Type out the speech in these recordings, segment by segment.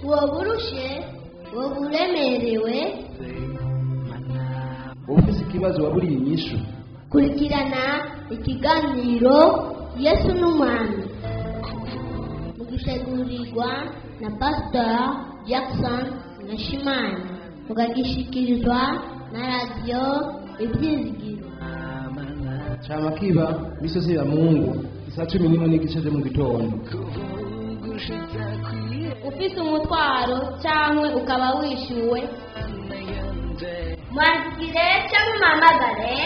Woba urushe, woba uremerewe, Wowe ufise ikibazo waburiye inyishu. Kurikirana ikiganiro Yesu n'Umwami mugishegurirwa na Pastor Jackson Nkeshimana, mukagishikirizwa na Radiyo Ibyizigiro. Cama kiba misozi ya Mungu isaa 11:30 zo mu gitondo. Ufise umutwaro cyangwa ukaba wishyuwe, Mwandikire cyangwa muhamagare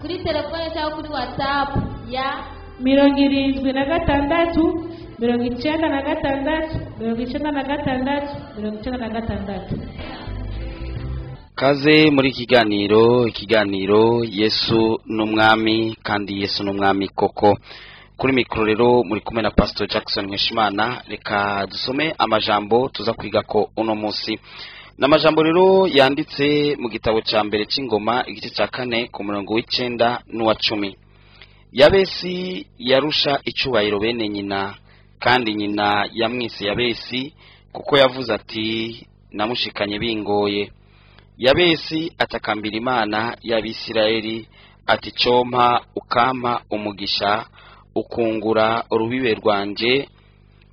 kuri telefone cyangwa kuri WhatsApp ya 76 96 96 96. Kaze muri kiganiro, ikiganiro Yesu n'Umwami, kandi Yesu n'Umwami koko. Kuri mikoro rero muri kumwe na Pastor Jackson Nkeshimana. Reka dusome amajambo tuza kwiga ko uno munsi. N'amajambo rero yanditse mu gitabo ca mbere c'Ingoma, igice ca 4, ku murongo w'9 n'uwa 10. Yabesi yarusha icubahiro bene nyina, kandi nyina yamwise Yabesi kuko yavuze ati: "Namushikanye bingoye." Yabesi atakambira Imana y'Abisirayeli ati: "Compa ukampa umugisha, ukungura urubibe rwanje,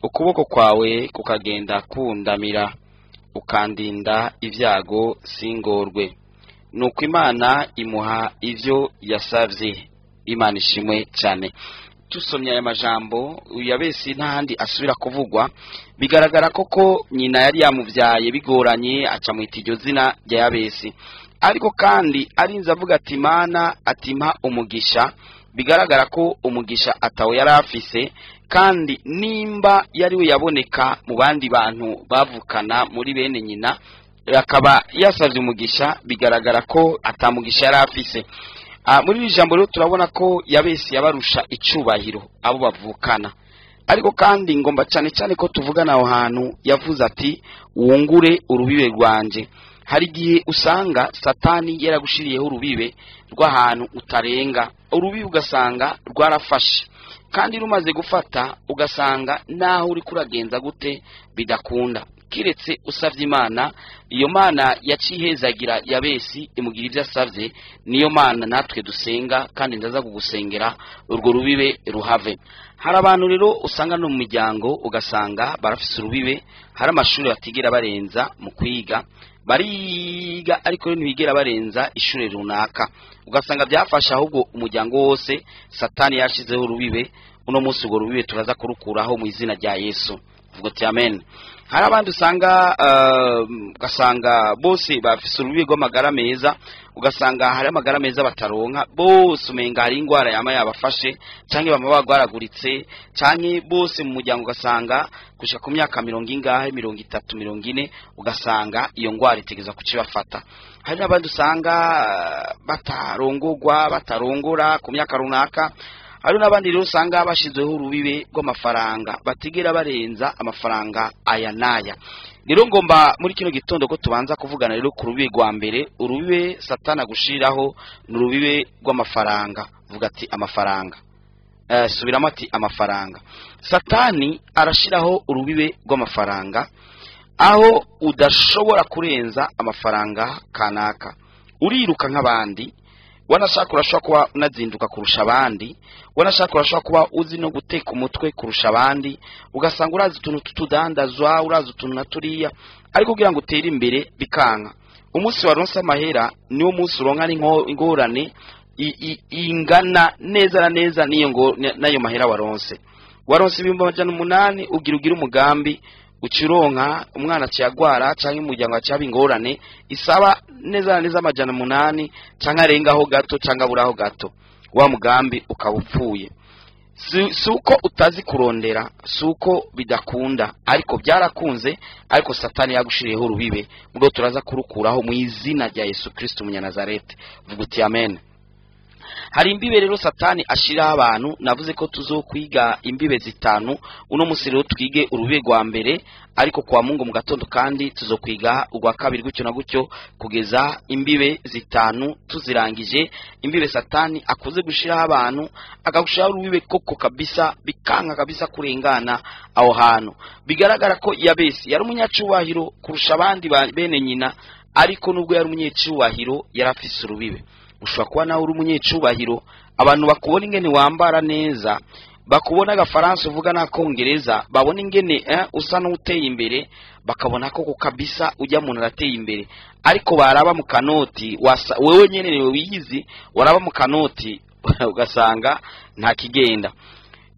ukuboko kwawe kukagenda kundamira, ukandinda ibyago singorwe." Nuko Imana imuha ivyo yasavye. Imana ishimwe cyane. Tusomye aya majambo, Yabesi ntahandi asubira kuvugwa. Bigaragara koko nyina yari yamuvyaye bigoranye, acamwita iryo zina rya Yabesi. Ariko kandi arinze avuga ati: "Imana atimpa umugisha." Bigaragara ko umugisha atawo yari afise, kandi nimba yari we yaboneka mu bandi bantu bavukana muri bene nyina, akaba yasavye umugisha, bigaragara ko atamugisha yari afise. Muri iri jambo rero turabona ko Yabesi yabarusha icubahiro abo bavukana. Ariko kandi ngomba cyane cyane ko tuvugana aho hantu yavuze ati: "Wungure urubibe rwanje." Hari igihe usanga Satani yaragushiriyeho urubibe rw'ahantu utarenga urubibe, ugasanga rwarafashe, kandi rumaze gufata ugasanga naho uri kuragenza gute bidakunda, kiretse usavye Imana. Iyo Mana yacihezagira Yabesi, imugira ibyo asavye. Niyo Mana natwe dusenga, kandi ndaza kugusengera urwo rubibe ruhave. Hari abantu rero usanga no mu miryango ugasanga barafise urubibe. Hari amashuri batigera barenza mu kwiga, bariga ariko rero ntibigera barenza ishuri runaka, ugasanga byafasha ahubwo umuryango wose. Satani yashizeho urubibe. Uno munsi urwo rubibe turaza kurukuraho mu izina rya Yesu. Vuga uti amen. Hari abandi usanga ugasanga bose bafise urubibe rw'amagara meza, ugasanga hari amagara meza bataronka bose, umenga hari ingwara yama yabafashe, canke bama bagwaraguritse, canke bose mu muryango ugasanga gushika ku myaka mirongo ingahe, 30, 40, ugasanga iyo ngwara itegeza kucibafata. Hari n'abandi usanga batarongorwa, batarongora ku myaka runaka. Hari n'abandi rero usanga bashizeho urubibe rw'amafaranga, batigera barenza amafaranga aya n'aya. Rero ngomba muri kino gitondo ko tubanza kuvugana rero ku rubibe rwa mbere. Urubibe Satana gushiraho ni urubibe rw'amafaranga. Vuga ati amafaranga. Subiramo ati amafaranga. Satani arashiraho urubibe rw'amafaranga, aho udashobora kurenza amafaranga kanaka. Uriruka nk'abandi, wanashaka urashobora kuba unazinduka kurusha abandi, wanashaka urashobora kuba uzi no guteka umutwe kurusha abandi, ugasanga urazi utuntu tutudandazwa, urazi utuntu na turiya, ariko kugira ngo utere imbere bikanka. Umunsi waronse amahera niwo munsi uronka n'ingorane ingana neza na neza n'iyo n'ayo mahera waronse. Waronse 800,000, ugira umugambi, ucironka umwana aciyagwara canke umuryango acaba ingorane isaba neza na neza 800 canke arengaho gato canke aburaho gato, wa mugambi ukaba upfuye. Si uko utazi kurondera, si uko bidakunda, ariko byarakunze, ariko Satani yagushiriyeho urubibe. Ubwo turaza kurukuraho mu izina rya Yesu Kristo Umunyanazareti. Vuga uti amen. Hari imbibe rero Satani ashiraho abantu. Navuze ko tuzokwiga imbibe zitanu. Uno musi rero twige urubibe rwa mbere, ariko kwa Mungu mu gatondo kandi tuzokwiga urwa kabiri, gutyo na gutyo kugeza imbibe zitanu tuzirangije. Imbibe Satani akuze gushiraho abantu, akagushiraho urubibe koko kabisa, bikanka kabisa kurengana aho hantu. Bigaragara ko Yabesi yari umunyacubahiro kurusha abandi bene nyina, ariko nubwo yari umunyacubahiro yarafise urubibe. Ushobora kuba nawe uri umunyecubahiro, abantu bakubona ingene wambara neza, bakubona agafaransa uvuga n'akongereza, babona ingene usa n'uteye imbere, bakabona koko kabisa ujya muntu arateye imbere. Ariko baraba mu kanoti, wewe nyene niwe wiyizi, waraba mu kanoti ugasanga nta kigenda.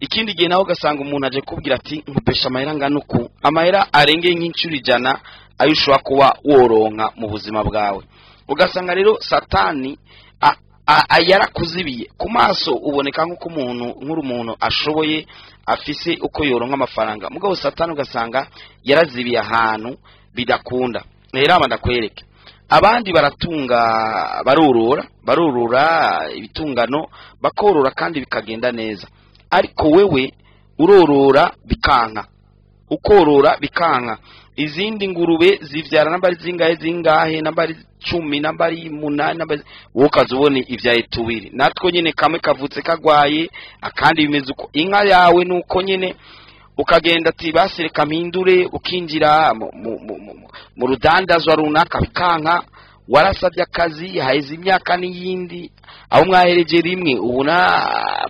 Ikindi gihe nawe ugasanga umuntu aje kubwira ati nkupesha amahera angana uku, amahera arengeye nk'incuro 100 ayo ushobora kuba woronka mu buzima bwawe. Ugasanga rero Satani yarakuzibiye ku maso, uboneka nk'uko umuntu nk'uri umuntu ashoboye afise uko yoronka amafaranga, mugabo Satani ugasanga yarazibiye ahantu bidakunda. Rero aba ndakwereke, abandi baratunga, barorora ibitungano, bakorora kandi bikagenda neza, ariko wewe urorora bikanka, ukorora bikanka. Izindi ngurube zivyara nambari zingahe, nambari 10, nambari 8, nambari, wowe ukazubona ivyaye tubiri, natwo nyene kamwe kavutse kagwaye, akandi bimeze uko. Inka yawe nuko nyene ukagenda ati basireka mpindure, ukinjira mu rudandazwa runaka bikanka. Warasabye akazi haheze imyaka n'iyindi, aho mwahereje rimwe ubona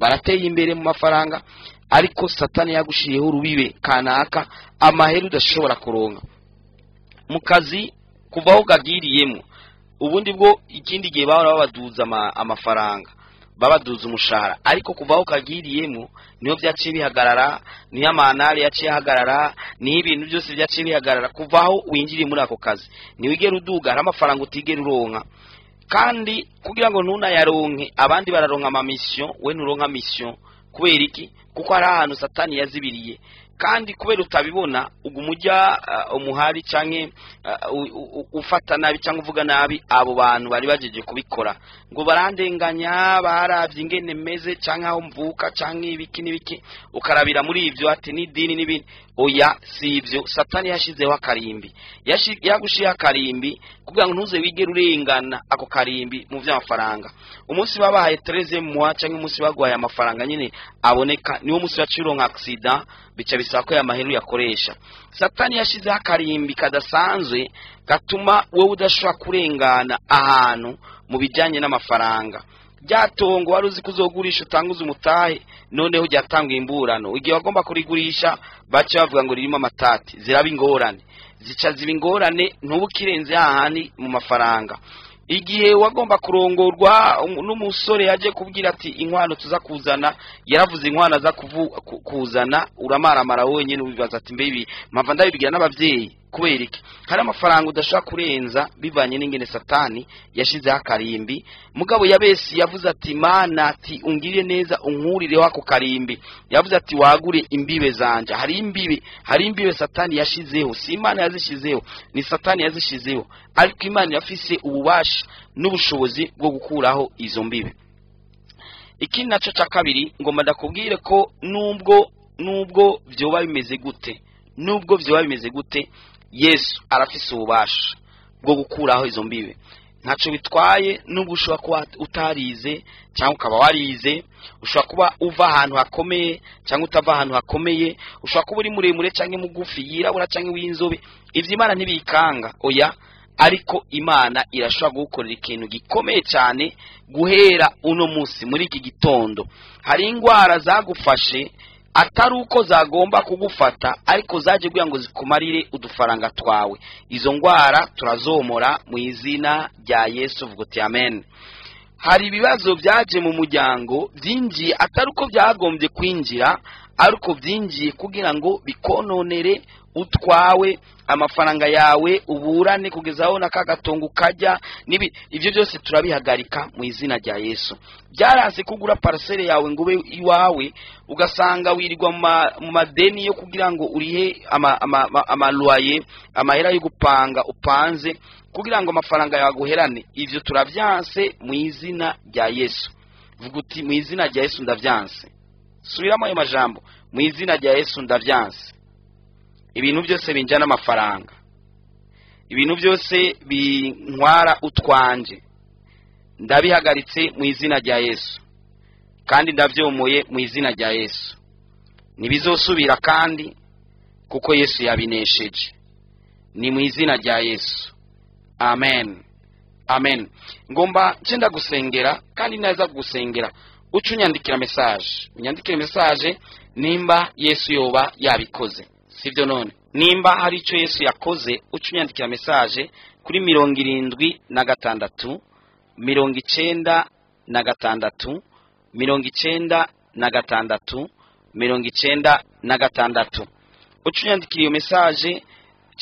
barateye imbere mu mafaranga, ariko Satani yagushiyeho urubibe kanaka, amahera udashobora kuronka mu kazi kuva aho gagiriyemo. Ubundi bwo ikindi gihe bahora babaduza amafaranga, babaduza umushahara, ariko kuva aho kagiriyemo niho byaciye bihagarara, niho amanari yaciye ahagarara, niho ibintu byose byaciye bihagarara. Kuva aho winjiriye muri ako kazi ntiwigera uduga, hari amafaranga utigera uronka. Kandi kugira ngo ntunayaronke, abandi bararonka ama mission, we nturonka mission. Kubera iki? Kuko hari ahantu Satani yazibiriye. Kandi kubera utabibona uguma ujya umuhari canke ufata nabi cyangwa uvuga nabi abo bantu bari bajeje kubikora, ngo barandenganya, baravye ingene meze canke aho mvuka canke ibiki n'ibiki, ukarabira muri ivyo ati n'idini n'ibindi. Oya, si ivyo. Satani yashizeho akarimbi, yagushiye akarimbi kugira ngo ntuze wigere urengana ako karimbi mu vy'amafaranga. Umunsi babahaye 13 mois canke umunsi bagwaye amafaranga nyene aboneka, niwo munsi bacironka accident, bica bisaba ko ya mahera yakoresha. Satani yashizeho akarimbi kadasanzwe gatuma wowe udashobora kurengana ahantu mu bijyanye n'amafaranga. Ryatongo wari uzi kuzogurisha utanguza umutahe, noneho ryatanga imburano. Igihe wagomba kurigurisha bace bavuga ngo ririmo amatati, ziraba ingorane, zica ziba ingorane, ntubukirenze hahandi mu mafaranga. Igihe wagomba kurongorwa n'umusore yaje kubwira ati inkwano tuza kuzana, yaravuze inkwano aza kuzana, uramaramara wenyine ubibaza ati mbe mpava ndabibwira n'abavyeyi kubera iki? Hari amafaranga udashobora kurenza bivanye n'ingene Satani yashizeho akarimbi. Mugabo Yabesi yavuze ati Mana, ati ungirire neza unkurireho ako karimbi. Yavuze ati wagure imbibe zanje. Hari imbibe Satani yashizeho, si Imana yazishizeho, ni Satani yazishizeho, ariko Imana yafise ububasha n'ubushobozi bwo gukuraho izo mbibe. Ikindi naco ca kabiri, ngomba ndakubwire ko nubwo vyoba bimeze gute, nubwo vyoba bimeze gute, Yesu arafise ububasha bwo gukuraho izo mbibe. Ntaco bitwaye nubwo ushobora kuba utarize cyangwa ukaba warize, ushobora kuba uva ahantu hakomeye cyangwa utava ahantu hakomeye, ushobora kuba uri muremure cyangwa mugufi, yirabura cyangwa w'inzobe, ivyo Imana ntibikanga, oya. Ariko Imana irashobora gukorera ikintu gikomeye cyane guhera uno munsi muri iki gitondo. Hari ingwara zagufashe atari uko zagomba kugufata, ariko zaje kugira ngo zikumarire udufaranga twawe. Izo ngwara turazomora mu izina rya Yesu, vuga uti amen. Hari ibibazo byaje mu muryango byinjiye atari uko byagombye kwinjira, ariko byinjiye kugira ngo bikononere utwawe, amafaranga yawe, uburane kugeza aho nakagatongo kajya. Ivyo byose turabihagarika mu izina rya Yesu. Byaranse kugura parcelle yawe ngo ube iwawe, ugasanga wirirwa mu madeni yo kugira ngo urihe amaloyer, amahera yo gupanga upanze kugira ngo amafaranga yawe aguherane. Ivyo turavyanse mu izina rya Yesu. Vuga uti mu izina rya Yesu ndavyanse. Subiramo ayo majambo, mu izina rya Yesu ndavyanse. Ibintu byose binjana amafaranga, ibintu byose bintwara utwanje, ndabihagaritse mu izina rya Yesu, kandi ndavyomoye mu izina rya Yesu. Ntibizosubira kandi, kuko Yesu yabinesheje. Ni mu izina rya Yesu, amen, amen. Ngomba nce gusengera, kandi naza gusengera uca unyandikira message, unyandikire message nimba Yesu yoba yabikoze, sibyo? None nimba hari icyo Yesu yakoze, uca unyandikira message kuri 76 96 96 96. Uca unyandikira iyo message,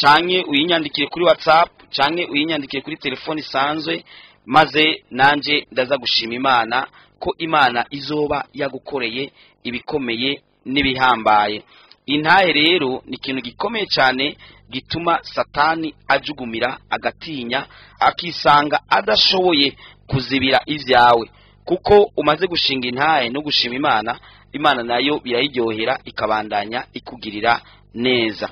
canke uyinyandikire kuri WhatsApp, canke uyinyandikire kuri telefone isanzwe, maze nanje ndaza gushima Imana ko Imana izoba yagukoreye ibikomeye n'ibihambaye. Intahe rero ni ikintu gikomeye cyane gituma Satani ajugumira, agatinya, akisanga adashoboye kuzibira ivyawe, kuko umaze gushinga intahe no gushima Imana, Imana nayo birayiryohera ikabandanya ikugirira neza.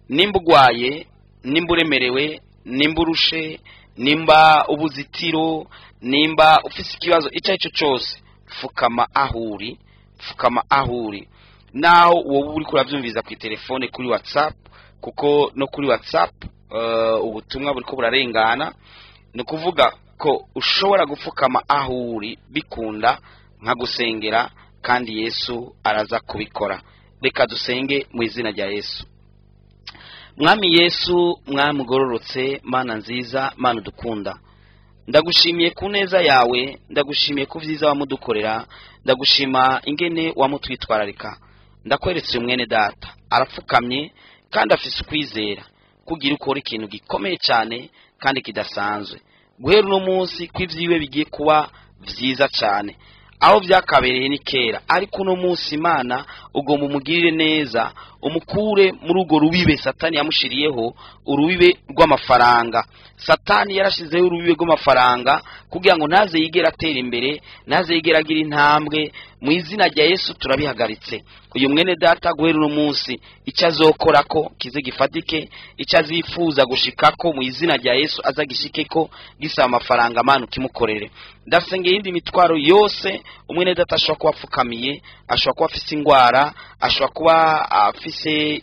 Nimba ugwaye, nimba uremerewe, nimba urushe, nimba ubuzitiro, nimba ufise ikibazo icyo ari cyo cyose, fukama ahuri, fukama ahuri. Naho wowe uri kurabyumviza ku telefone, kuri WhatsApp, kuko no kuri WhatsApp ubutumwa buriko burarengana, ni ukuvuga ko ushobora gupfukama aho uri bikunda nkagusengera, kandi Yesu araza kubikora. Reka dusenge mu izina rya Yesu. Mwami Yesu, Mwami ugororotse, Mana nziza, Mana udukunda, ndagushimiye ku neza yawe, ndagushimiye ku vyiza wamudukorera, ndagushima ingene wamutwitwararika. Ndakweretse mwene data arapfukamye kandi afise ukwizera kugira ukora ikintu gikomeye cyane kandi kidasanzwe. Guhera uno munsi ko ivyiwe bigiye kuba vyiza cyane, aho byakabereye ni kera, ariko uno munsi Imana ugomba umugirire neza, umukure muri urwo rubibe Satani yamushiriyeho, urubibe rw'amafaranga. Satani yarashizeho urubibe rw'amafaranga kugira ngo ntaze yigere atera imbere, ntaze yigere agira intambwe. Mu izina rya Yesu turabihagaritse. Uyu mwene data guhera uno munsi icyo azokora ko kize gifatike, icyo azifuza gushikako mu izina rya Yesu azagishikeko, gisaba amafaranga, Mana ukimukorere. Ndasengeye iyindi mitwaro yose umwene data ashobora kuba apfukamiye, ashobora kuba afise ingwara, ashobora kuba afise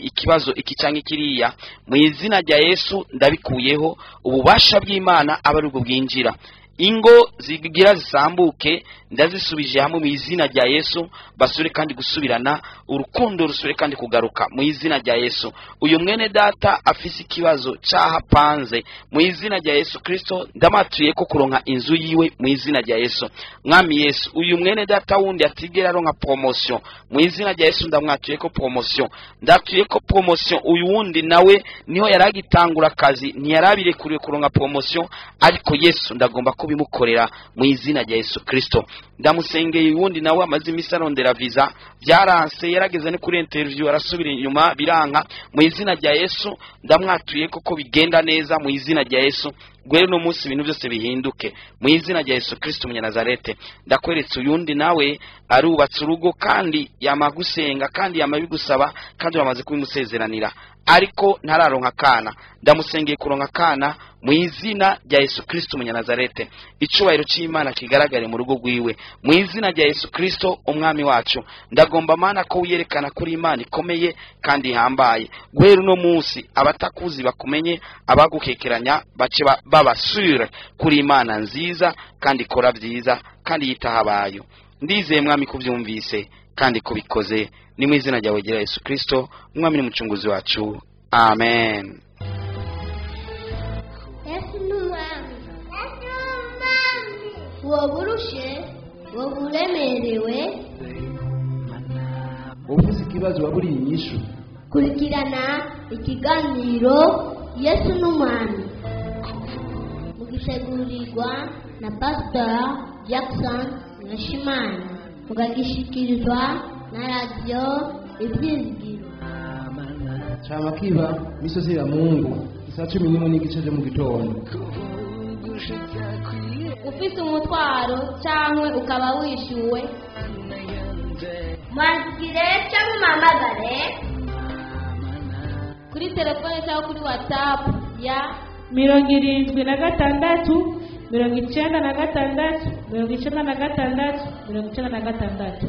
ikibazo iki canke kiriya, mu izina rya Yesu ndabikuyeho. Ububasha bw'Imana aba aribwo bwinjira. Ingo zigira zisambuke ndazisubije hamwe mu izina rya Yesu, basure kandi gusubirana, urukundo rusure kandi kugaruka mu izina rya Yesu. Uyu mwene data afise ikibazo cyahapanze, mu izina rya Yesu Kristo ndamatuye ko kuronka inzu yiwe mu izina rya Yesu. Mwami Yesu, uyu mwene data wundi atigera aronka promotion, mu izina rya Yesu ndamwatuye ko promotion, ndatuye ko promotion. Uyu wundi nawe niho yaragitangura akazi, ntiyarabirekuriwe kuronka promotion, ariko Yesu ndagomba kubimukorera mu izina rya Yesu Kristo. Ndamusengeye uwundi nawe amaze iminsi arondera visa, byaranse, yarageze no kuri interview arasubira inyuma biranka. Mu izina rya Yesu ndamwatuye koko bigenda neza mu izina rya Yesu. Guhera uno munsi ibintu byose bihinduke mu izina rya Yesu Kristo umunyanazarete. Ndakweretse uyundi nawe arubatse urugo kandi yamagusenga kandi yamabigusaba kandi bamaze kubimusezeranira, ariko ntararonka akana. Ndamusengeye kuronka akana mu izina rya Yesu Kristo umunyanazarete. Icubahiro cy'Imana kigaragare mu rugo rwiwe mu izina rya Yesu Kristo umwami wacu. Ndagomba Mana ko wiyerekana kuri Imana ikomeye kandi ihambaye. Guhera uno munsi abatakuzi bakumenye, abagukekeranya bace babasure kuri Imana nziza kandi ikora byiza kandi yitaho abayo. Ndizeye Mwami kubyumvise kandi kubikoze, ni mu izina ryawe rya Yesu Kristo umwami n'umucunguzi wacu, amen. Yesu ni umwami. Yesu ni umwami. Woba urushe, woba uremerewe, Wowe ufise ikibazo waburiye inyishu, kurikirana ikiganiro Yesu ni umwami, mugisigurirwa na Pastor Jackson Nkeshimana, mukagishikirizwa na radiyo Ibyizigiro. Cama kiba misozi ya Mungu isaa 11:15 zo mu gitondo. Ufise umutwaro cyangwa ukaba wishyuwe. Mwandikire cyangwa umpamagare kuri telefone cyangwa kuri WhatsApp ya 76 96 96 96.